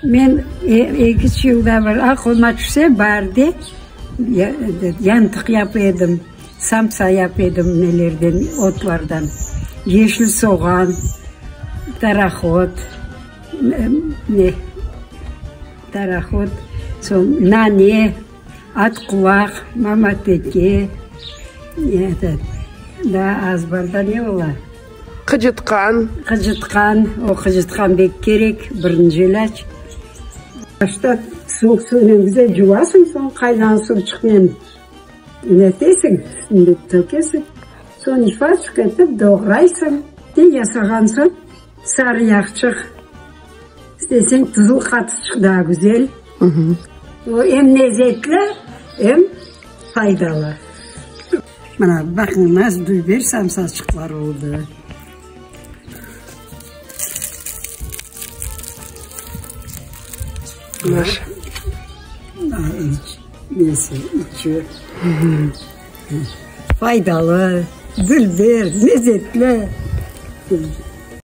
Men eki-üç yılda bir aqlıma tüşse, baarde yantıq yapa edim, samsa yapa edim nelerden, otlardan, yeşil soğan, tarahot, ne, tarahot, soñ nane, atqulaq, mamateke, etot, daa azbarda ne ola? Qıcıtqan. Qıcıtqan, o qıcıtqan bek kerek, birinci ilâc. Başta suvuq suvnen güzel cuvasıñ, soñ qaynağan suvçıqnen netesiñ, üstünde tökesiñ. Soñ ifaçıq etip doğraysıñ. Te yasağan soñ sarı yağçıq, isteseñ tuzlu qatıçıq daa güzel. O em lezetli, em faydalı. Mına, baqıñ, nasıl dülber samsaçıqlar oldı. Nesi, içi faydalı, dülber, lezetli.